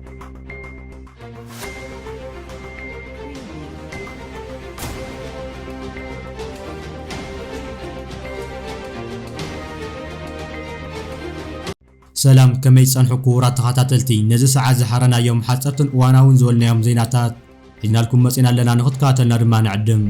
ሰላም፣ ከመይ ጸንሑ ክቡራት ተኸታተልቲ? ነዚ ሰዓት ዝሓረናዮም ሓጸርትን እዋናውን ዝበልናዮም ዜናታት ሒዝናልኩም መጺና ኣለና፣ ንኽትከታተልና ድማ ንዕድም።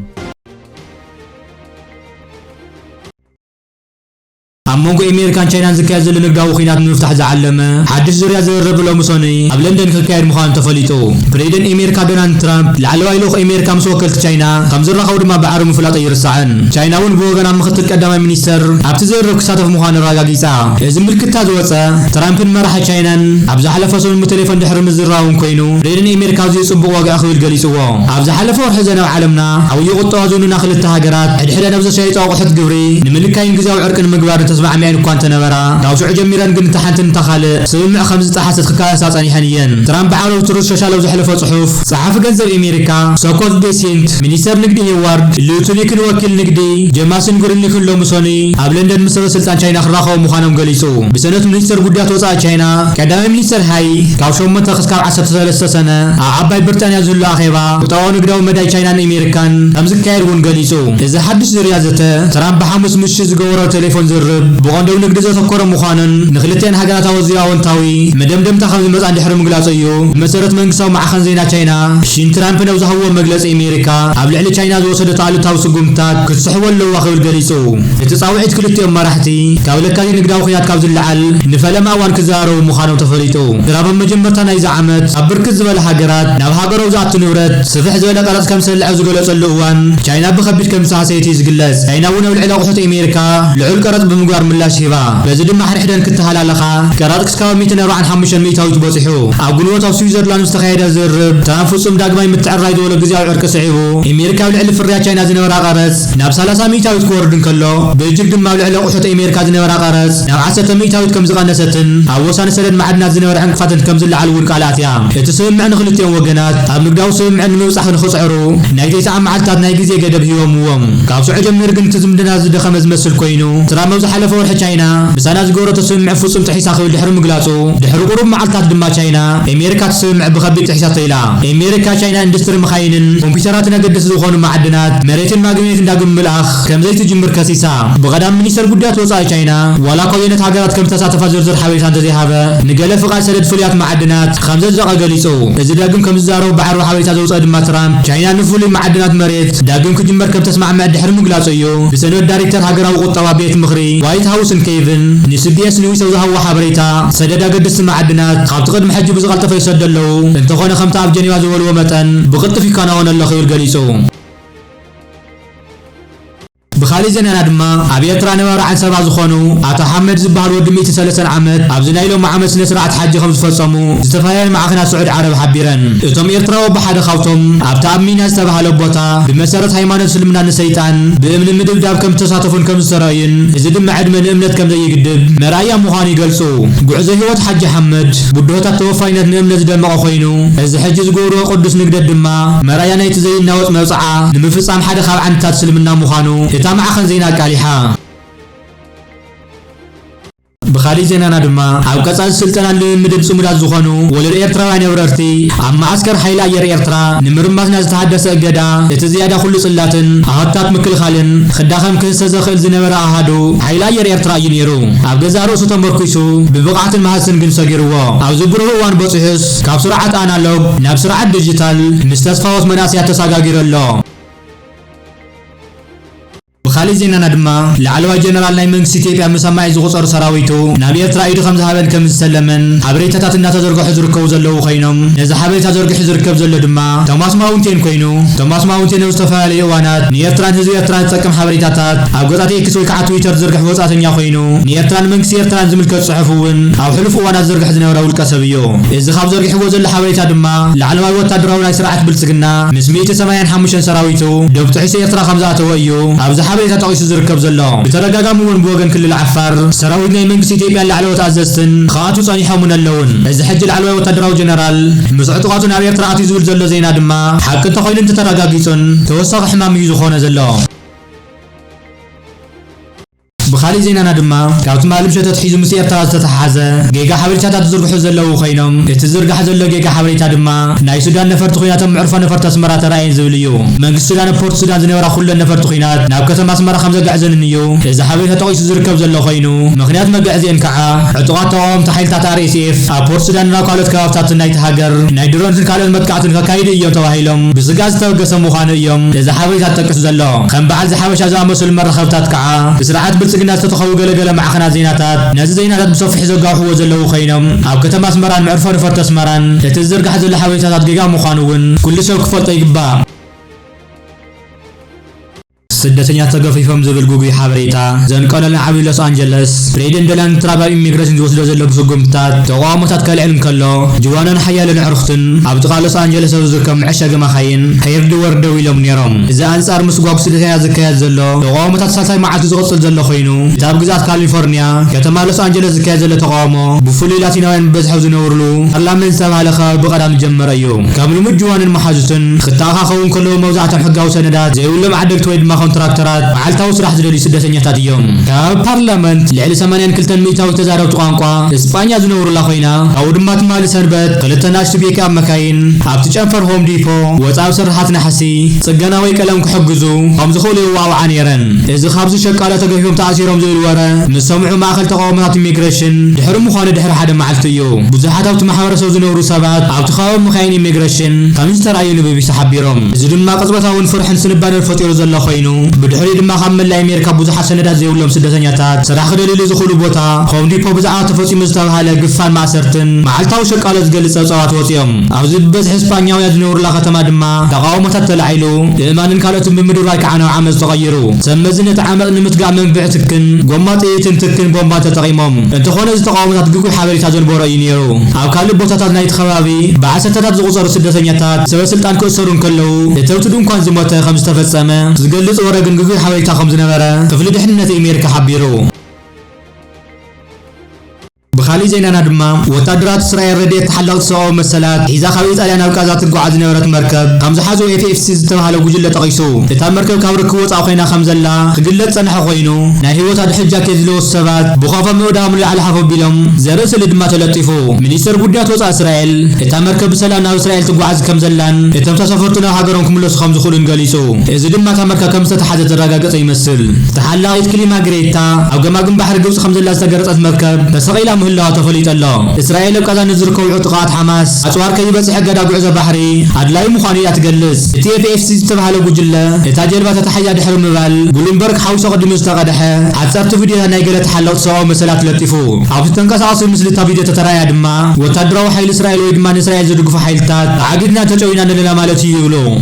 ኣብ መንጎ ኣሜሪካን ቻይናን ዝካየድ ዘሎ ንግዳዊ ኲናት ንምፍታሕ ዝዓለመ ሓድሽ ዙርያ ዝርርብ ሎሚ ሰኑይ ኣብ ለንደን ክካየድ ምዃኑ ተፈሊጡ። ፕሬዚደንት ኣሜሪካ ዶናልድ ትራምፕ ላዕለዋይ ልኡኽ ኣሜሪካ ምስ ወከልቲ ቻይና ከም ዝራኸቡ ድማ ብዓርቢ ምፍላጡ ኣይርሳዕን። ቻይና እውን ብወገና ምኽትል ቀዳማይ ሚኒስተር ኣብቲ ዝርርብ ክሳተፍ ምዃኑ ኣረጋጊጻ። እዚ ምልክታ ዝወጸ ትራምፕን መራሒ ቻይናን ኣብ ዝሓለፈ ሰሙን ብቴሌፎን ድሕሪ ምዝርራቦም ኮይኑ፣ ፕሬዚደንት ኣሜሪካ ኣዝዩ ጽቡቕ ወግዒ ክብል ገሊጽዎ። ኣብ ዝሓለፈ ወርሒ ዘናብ ዓለምና ዓብዪ ቁጠባ ዝውንና ክልተ ሃገራት ሕድሕደን ኣብ ዘሻይጡ ኣቑሑት ግብሪ ንምልካይን ግዝያዊ ዕርቂ ንምግባርን ተስማዕሚዐን እኳ እንተነበራ፣ ካብ ሽዑ ጀሚረን ግን እታ ሓንቲ ንታ ካልእ ስምምዕ ከም ዝጠሓሰት ክከሳሳ ጸኒሐን እየን። ትራምፕ ብዓርቢ ትሩዝ ሶሻል ኣብ ዘሕለፎ ጽሑፍ፣ ጸሓፊ ገንዘብ ኣሜሪካ ስኮት ቤሴንት፣ ሚኒስተር ንግዲ ሄዋርድ ሉትኒክን ወኪል ንግዲ ጀማስን ጉርኒክን ሎሚ ሰኑይ ኣብ ለንደን ምስ ሰበ ስልጣን ቻይና ክራኸቡ ምዃኖም ገሊጹ። ብሰነት ሚኒስተር ጉዳያት ወጻኢ ቻይና ቀዳማይ ሚኒስተር ሃይ ካብ ሸሞንተ ክሳብ ዓሰርተ ሰለስተ ሰነ ኣብ ዓባይ ብሪጣንያ ዝህሉ ኣኼባ ቁጠባዊ ንግዳዊ መዳይ ቻይናን ኣሜሪካን ከም ዝካየድ እውን ገሊጹ። እዚ ሓድሽ ዙርያ ዘተ ትራምፕ ብሓሙስ ምሽት ዝገበሮ ቴሌፎን ዝርርብ ብቐንዱ ኣብ ንግዲ ዘተኮረ ምዃኑን ንክልቲኣን ሃገራት ኣወዚኡ ኣወንታዊ መደምደምታ ከም ዝመጽኣን ድሕሪ ምግላጹ እዩ። ብመሰረት መንግስታዊ ማዕኸን ዜና ቻይና ሺን ትራምፕ ኣብ ዝሃብዎ መግለጺ ኣሜሪካ ኣብ ልዕሊ ቻይና ዝወሰደቶ ኣሉታዊ ስጉምትታት ክትስሕቦ ኣለዋ ክብል ገሊጹ። እቲ ጻውዒት ክልቲኦም መራሕቲ ካብ ለካቲት ንግዳዊ ኲናት ካብ ዝለዓል ንፈለማ እዋን ክዘራረቡ ምዃኖም ተፈሊጡ። ትራምፕ ኣብ መጀመርታ ናይዚ ዓመት ኣብ ብርክት ዝበላ ሃገራት ናብ ሃገሮም ዝኣቱ ንብረት ስፍሕ ዝበለ ቀረጽ ከም ዝሰልዕ ኣብ ዝገለጸሉ እዋን ቻይና ብኸቢድ ከም ዝተሃሰየት እዩ ዝግለጽ። ቻይና እውን ኣብ ልዕሊ ኣቑሑት ኣሜሪካ ልዑል ቀረጽ ብምግባር ምላሽ ሂባ። በዚ ድማ ሕድሕደን ክተሃላለኻ ቀረጽ ክሳብ ሚእትን ኣርባዓን ሓሙሽተን ሚእታዊት በጺሑ። ኣብ ግንቦት ኣብ ስዊዘርላንድ ዝተኻየደ ዝርርብ ትራምፕ ፍጹም ዳግማይ ምትዕርራይ ዝበሎ ግዝያዊ ዕርቂ ስዒቡ ኣሜሪካ ኣብ ልዕሊ ፍርያት ቻይና ዝነበራ ቀረጽ ናብ ሰላሳ ሚእታዊት ክወርድ እንከሎ፣ ብእጅግ ድማ ኣብ ልዕሊ ኣቑሑት ኣሜሪካ ዝነበራ ቀረጽ ናብ ዓሰርተ ሚእታዊት ከም ዝቐነሰትን ኣብ ወሳኒ ሰደድ መዓድናት ዝነበረ ዕንቅፋትን ከም ዝለዓል እውን ቃል ኣትያ። እቲ ስምምዕ ንክልቲኦም ወገናት ኣብ ንግዳዊ ስምምዕ ንምብጻሕ ንኽጽዕሩ ናይ ተስዓ መዓልታት ናይ ግዜ ገደብ ሂቦምዎም። ካብ ሽዑ ጀሚሩ ግን እቲ ዝምድና ዝደኸመ ዝመስል ኮይኑ፣ ትራምፕ ኣብ ዝሓለፈ ወርሒ ቻይና ምሳና ዝገበረቶ ስምምዕ ፍጹም ጥሒሳ ክብል ድሕሪ ምግላጹ፣ ድሕሪ ቁሩብ መዓልታት ድማ ቻይና ኣሜሪካ እቲ ስምምዕ ብኸቢድ ጥሒሳቶ ኢላ። ኣሜሪካ ቻይና ኢንዱስትሪ መኻይንን ኮምፒውተራትን ኣገደስቲ ዝኾኑ መዓድናት መሬትን ማግኔትን ዳግም ምልኣኽ ከም ዘይትጅምር ከሲሳ። ብቐዳም ሚኒስተር ጉዳያት ወጻኢ ቻይና ዋላ እኳ ኣየኖት ሃገራት ከም ዝተሳተፋ ዝርዝር ሓበሬታ እንተዘይሃበ፣ ንገለ ፍቓድ ሰደድ ፍሉያት መዓድናት ከም ዘጽደቐ ገሊጹ። እዚ ዳግም ከም ዝዛረቡ ብዓርቢ ሓበሬታ ዘውጸአ ድማ ትራምፕ ቻይና ንፍሉይ መዓድናት መሬት ዳግም ክጅመር ከም ተስማዕምዐ ድሕሪ ምግላጹ እዩ ብሰንበት ዳይሬክተር ሃገራዊ ቁጠባ ቤት ምኽሪ ዋይት ሃውስን ኬቭን ንሲቢኤስ ኒውስ ኣብ ዝሃብዎ ሓበሬታ፣ ሰደድ ኣገደስቲ መዓድናት ካብቲ ቅድሚ ሕጂ ብዝቐልጠፈ ይሰዱ ኣለዉ፣ እንተኾነ ከምቲ ኣብ ጀኔቫ ዝበልዎ መጠን ብቕልጡፍ ይከናወን ኣሎ ክብል ገሊጹ። ብኻሊእ ዜናና ድማ ኣብ ኤርትራ ነባሪ ዓንሰባ ዝኾኑ ኣቶ ሓመድ ዝበሃል ወዲ ሚእትን ሰለስተን ዓመት ኣብዚ ናይ ሎሚ ዓመት ስነ ስርዓት ሓጂ ከም ዝፈጸሙ ዝተፈላለያ ማዕኸናት ስዑዲ ዓረብ ሓቢረን። እቶም ኤርትራዊ ኣቦ ሓደ ካብቶም ኣብቲ ኣብ ሚና ዝተባህለ ቦታ ብመሰረት ሃይማኖት እስልምና ንሰይጣን ብእምኒ ምድብዳብ ከም ዝተሳተፉን ከም ዝተረእዩን፣ እዚ ድማ ዕድመ ንእምነት ከም ዘይግድብ መርኣያ ምዃኑ ይገልጹ። ጉዕዞ ህይወት ሓጂ ሓመድ ብድሆታት ተወፋይነት ንእምነት ዝደመቐ ኮይኑ፣ እዚ ሕጂ ዝገብርዎ ቅዱስ ንግደት ድማ መርኣያ ናይቲ ዘይናወጽ መብጽዓ ንምፍጻም ሓደ ካብ ዓንድታት እስልምና ምዃኑ እታ ማዕኸን ዜና ኣቃሊሓ። ብኻሊእ ዜናና ድማ፣ ኣብ ቀጻሊ ስልጠናን ልምምድን ጽሙዳት ዝኾኑ ወለዶ ኤርትራውያን ነብረርቲ፣ ኣብ መዓስከር ሓይሊ ኣየር ኤርትራ ንምርማስ ናብ ዝተሃደሰ እገዳ፣ እቲ ዝያዳ ኩሉ ጽላትን ኣሃዱታት ምክልኻልን ክዳኸም ክህሰ ዘኽእል ዝነበረ ኣሃዱ ሓይሊ ኣየር ኤርትራ እዩ ነይሩ። ኣብ ገዛእ ርእሱ ተመርኲሱ፣ ብብቕዓትን መሃዝትን ግን ሰጊርዎ። ኣብዚ ብሩህ እዋን በጺሑስ፣ ካብ ስርዓት ኣናሎግ ናብ ስርዓት ዲጂታል ምስ ተስፋዎት መናእሰያት ተሰጋጊሩ ኣሎ። ብኻሊእ ዜናና ድማ፣ ላዕለዋይ ጀነራል ናይ መንግስቲ ኢትዮጵያ ምስ ኣማኢት ዝቑጸሩ ሰራዊቱ ናብ ኤርትራ ኢዱ ከም ዝሃበን ከም ዝሰለመን ሓበሬታታት እናተዘርግሑ ዝርከቡ ዘለዉ ኮይኖም፣ ነዚ ሓበሬታ ዘርጊሑ ዝርከብ ዘሎ ድማ ቶማስ ማውንቴን ኮይኑ፣ ቶማስ ማውንቴን ኣብ ዝተፈላለዩ እዋናት ንኤርትራን ህዝቢ ኤርትራን ዝጠቅም ሓበሬታታት ኣብ ገጻት ኤክስ ወይ ከዓ ትዊተር ዝዝርግሕ ወጻእተኛ ኮይኑ፣ ንኤርትራን መንግስቲ ኤርትራን ዝምልከት ጽሑፍ እውን ኣብ ሕሉፍ እዋናት ዝዝርግሕ ዝነበረ ውልቀ ሰብ እዩ። እዚ ካብ ዘርጊሕዎ ዘሎ ሓበሬታ ድማ፣ ላዕለዋይ ወታደራዊ ናይ ስርዓት ብልጽግና ምስ ሚእቲ ሰማንያን ሓሙሽተን ሰራዊቱ ዶብ ጥሒሱ ኤርትራ ከም ዝኣተወ እዩ ኣብዚ ሓበሬታ ጠቒሱ ዝርከብ ዘሎ። ብተደጋጋሚ እውን ብወገን ክልል ዓፋር ሰራዊት ናይ መንግስቲ ኢትዮጵያን ላዕለዎት ኣዘዝትን ክኣትዉ ጸኒሖምን ኣለውን። እዚ ሕጂ ላዕለዋይ ወታደራዊ ጀነራል ምስ ዕጡቓቱ ናብ ኤርትራ ኣትዩ ዝብል ዘሎ ዜና ድማ ሓቂ እንተኾይኑ እንተተረጋጊጹን ተወሳኺ ሕማም እዩ ዝኾነ ዘሎ። ብኻሊእ ዜናና ድማ ካብ ትማሊ ምሸት ኣትሒዙ ምስ ኤርትራ ዝተተሓሓዘ ጌጋ ሓበሬታታት ዝዝርግሑ ዘለዉ ኮይኖም፣ እቲ ዝርጋሕ ዘሎ ጌጋ ሓበሬታ ድማ ናይ ሱዳን ነፈርቲ ኩናቶም መዕርፎ ነፈርቲ ኣስመራ ተራእየን ዝብል እዩ። መንግስቲ ሱዳን ኣብ ፖርት ሱዳን ዝነበራ ኩለን ነፈርቲ ኩናት ናብ ከተማ ኣስመራ ከም ዘግዕዘንን እዩ እዚ ሓበሬታ ጠቒሱ ዝርከብ ዘሎ ኮይኑ፣ ምኽንያት መግዕዚኤን ከዓ ዕጡቓት ተቓወምቲ ሓይልታት ኣር ኤስ ኤፍ ኣብ ፖርት ሱዳን ናብ ካልኦት ከባብታት ናይቲ ሃገር ናይ ድሮንን ካልኦት መጥቃዕትን ከካይዱ እዮም ተባሂሎም ብስግኣት ዝተበገሰ ምዃኑ እዮም እዚ ሓበሬታ ተጠቂሱ ዘሎ። ከም በዓል ዝሓበሻ ዝኣመሰሉ መራኸብታት ከዓ ብስርዓት ብልጽግና ዝተተኸቡ ገለገለ ማዕኸናት ዜናታት ነዚ ዜናታት ብሰፊሑ ዘጋውሕዎ ዘለዉ ኮይኖም፣ ኣብ ከተማ ኣስመራን መዕርፎ ነፈርቲ ኣስመራን እቲ ዝዝርጋሕ ዘሎ ሓበሬታታት ጌጋ ምዃኑ እውን ኩሉ ሰብ ክፈልጦ ይግባእ። ስደተኛታት ተገፊፎም ዝብል ግጉይ ሓበሬታ ዘንቀለለን ዓብዪ ሎስ ኣንጀለስ፣ ፕሬዚደንት ዶናልድ ትራምፕ ኣብ ኢሚግሬሽን ዝወስዶ ዘሎ ስጉምትታት ተቃውሞታት ከልዕል እንከሎ፣ ጅዋናን ሓያለን ኣዕሩኽትን ኣብ ጥቓ ሎስ ኣንጀለስ ኣብ ዝርከብ መዐሸጊ መኻይን ሄርድ ወርድ ደው ኢሎም ነይሮም። እዚ ኣንጻር ምስጓግ ስደተኛታት ዝካየድ ዘሎ ተቃውሞታት ሳልሳይ መዓልቱ ዝቕጽል ዘሎ ኮይኑ፣ እቲ ኣብ ግዝኣት ካሊፎርኒያ ከተማ ሎስ ኣንጀለስ ዝካየድ ዘሎ ተቃውሞ ብፍሉይ ላቲናውያን ብብዝሒ ዝነብርሉ ፓርላመንት ዝተባህለ ከባቢ ብቐዳም ዝጀመረ እዩ። ከም ልሙድ ጅዋንን መሓዙትን ክተኣኻኸቡ እንከለዉ፣ መብዛሕትኦም ሕጋዊ ሰነዳት ዘይብሎም ዓደግቲ ወይ ድማ ኮንትራክተራት መዓልታዊ ስራሕ ዝደልዩ ስደተኛታት እዮም። ካብ ፓርላመንት ልዕሊ ሰማንያን ክልተን ሚእታዊት ተዛረብቲ ቋንቋ እስጳኛ ዝነብሩላ ኮይና፣ ካብኡ ድማ ትማሊ ሰንበት ክልተ ናሽቱ ፒክኣፕ መካይን ኣብቲ ጨንፈር ሆም ዲፖ ወጻኢ ስርሓት ናሕሲ፣ ጽገና ወይ ቀለም ክሕግዙ ከም ዝኽእሉ የዋውዓ ነይረን። እዚ ካብዚ ሸቃሎ ተገፊፎም ተኣሲሮም ዝብል ወረ ምስ ሰምዑ ማእከል ተቃውሞታት ኢሚግሬሽን ድሕሪ ምዃኑ ድሕሪ ሓደ መዓልቲ እዩ። ብዙሓት ኣብቲ ማሕበረሰብ ዝነብሩ ሰባት ኣብቲ ከባቢ መኻይን ኢሚግሬሽን ከም ዝተራእዩ ንቢቢሲ ሓቢሮም። እዚ ድማ ቅጽበታውን ፍርሕን ስንባደን ፈጢሩ ዘሎ ኮይኑ፣ ብድሕሪኡ ድማ ካብ መላእ ኣሜሪካ ብዙሓት ሰነዳት ዘይብሎም ስደተኛታት ስራሕ ክደልዩሉ ዝኽእሉ ቦታ ሆም ዲፖ ብዛዕባ ተፈጺሙ ዝተባህለ ግፋን ማእሰርትን መዓልታዊ ሸቃሎ ዝገልጽ ጸብጻባት ወጺኦም። ኣብዚ ብብዝሒ ስጳኛውያን ዝነብሩላ ከተማ ድማ ተቃውሞታት ተላዒሉ፣ ምእመናንን ካልኦትን ብምድርባይ ከዓ ናብ ዓመጽ ተቐይሩ። ሰብ መዚ ነቲ ዓመጽ ንምትጋእ መንብዒ ትክን ጎማ ጥይትን ትክን ቦምባን ተጠቒሞም። እንተኾነ፣ እዚ ተቃውሞታት ግጉይ ሓበሬታ ዘንበሮ እዩ ነይሩ። ኣብ ካልእ ቦታታት ናይቲ ከባቢ ብዓሰርተታት ዝቑጸሩ ስደተኛታት ሰበ ስልጣን ክእሰሩ እንከለዉ፣ እቲ ኣብቲ ድንኳን ዝሞተ ከም ዝተፈጸመ ዝገልጽ ወረ ግን ግጉይ ሓበሬታ ከም ዝነበረ ክፍሊ ድሕንነት ኣሜሪካ ሓቢሩ። ብኻሊእ ዜናና ድማ፣ ወታደራት እስራኤል ረድኤት ተሓለቕቲ ሰብኣዊ መሰላት ሒዛ ካብ ኢጣልያ ናብ ጋዛ ትጓዓዝ ዝነበረት መርከብ ከም ዝሓዝዎ ኤፍ ኤፍ ሲ ዝተባህለ ጉጅለ ጠቒሱ። እታ መርከብ ካብ ርክብ ወጻኢ ኮይና ከም ዘላ ክግለጽ ዝጸንሐ ኮይኑ፣ ናይ ህይወት ኣድሕን ጃኬት ዝለበሱ ሰባት ብኾፎም ኣእዳዎም ንላዕሊ ሓፍ ኣቢሎም ዘርኢ ስእሊ ድማ ተለጢፉ። ሚኒስተር ጉዳያት ወጻኢ እስራኤል፣ እታ መርከብ ብሰላም ናብ እስራኤል ትጓዓዝ ከም ዘላን እቶም ተሳፈርቲ ናብ ሃገሮም ክምለሱ ከም ዝኽእሉን ገሊጹ። እዚ ድማ እታ መርከብ ከም ዝተተሓዘት ዘረጋገጸ ይመስል። ተሓላቒት ክሊማ ግሬታ ኣብ ገማግም ባሕሪ ግብጺ ከም ዘላ ዝተገለጸት መርከብ ተሰቒላ ምህላዋ ተፈሊጡ ኣሎ። እስራኤል ኣብ ቃዛ ንዝርከቡ ዕጡቓት ሓማስ ኣጽዋር ከይበጽሕ እገዳ ጉዕዞ ባሕሪ ኣድላዪ ምዃኑ እያ ትገልጽ። እቲ ኤፍ ኤፍ ሲ ዝተባህለ ጉጅለ፣ እታ ጀልባ ተታሒዛ ድሕሪ ምባል ብሉምበርግ ሓዊሱ ኣቐዲሙ ዝተቐድሐ ዓጸርቲ ቪድዮታት ናይ ገለ ተሓለቕቲ ሰብኣዊ መሰላት ለጢፉ። ኣብቲ ተንቀሳቓሲ ምስሊታት ቪድዮ ተተራእያ ድማ፣ ወታደራዊ ሓይሊ እስራኤል ወይ ድማ ንእስራኤል ዝድግፉ ሓይልታት ተዓጊድና ተጨዊና ኣለና ማለት እዩ ይብሉ።